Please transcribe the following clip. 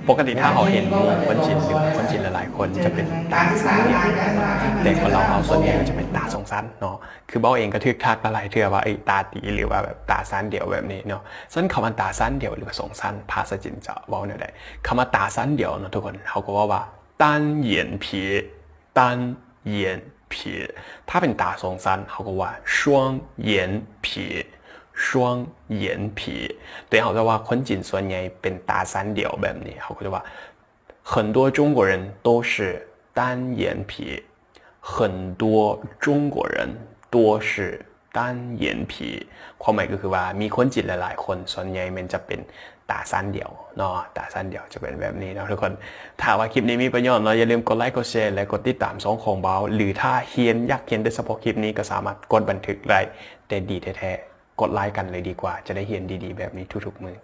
ປົກກະຕິຖ້າເຮົາເຫັນໝູ່ຄົນຈີນ ຫຼືວ່າຄົນຈີນຫຼາຍໆຄົນຈະເປັນຕາສານດຽວ, ແຕ່ຄົນລາວເຮົາສ່ວນໃຫຍ່ຈະເປັນຕາສອງຊັ້ນເນາະ. ຄືເວົ້າເອງກໍຖືກທັກຫຼາຍເທື່ອວ່າ ເອີ ຕາຕີ ຫຼືວ່າແບບຕາສານດຽວແບບນີ້ເນາະ. ສະນັ້ນຄຳວ່າຕາສານດຽວ ຫຼືວ່າສອງຊັ້ນ ພາສາຈີນຈະເວົ້າແນວໃດ? ຄຳວ່າຕາສານດຽວເນາະທຸກຄົນ ເຮົາກໍເວົ້າວ່າ 单眼皮, 单眼皮. ຖ້າເປັນຕາສອງຊັ້ນ ເຮົາກໍວ່າ 双眼皮, 双眼皮. ແຕ່ເຮົາຈະວ່າຄົນຈີນສ່ວນໃຫຍ່ເປັນຕາຊັ້ນດຽວແບບນີ້ ເຮົາກໍຈະວ່າ 很多中国人都是单眼皮, 很多中国人都是单眼皮. ຄວາມໝາຍກໍຄືວ່າມີຄົນຈີນຫຼາຍໆຄົນ ສ່ວນໃຫຍ່ແມ່ນຈະເປັນຕາຊັ້ນດຽວເນາະ, ຕາຊັ້ນດຽວຈະເປັນແບບນີ້ເນາະທຸກຄົນ. ຖ້າວ່າຄລິບນີ້ມີປະໂຫຍດເນາະ ຢ່າລືມກົດໄລ ກົດແຊ ແລະ ກົດຕິດຕາມຊ່ອງຂອງບ່າວ ຫຼືຖ້າຮຽນ ຢາກຮຽນໂດຍສະເພາະຄລິບນີ້ ກໍສາມາດກົດບັນທຶກໄດ້. ແຕ່ດີແທ້ໆ ກົດໄລກັນເລີຍດີກວ່າ, ຈະໄດ້ຮຽນດີໆແບບນີ້ທຸກໆມື້.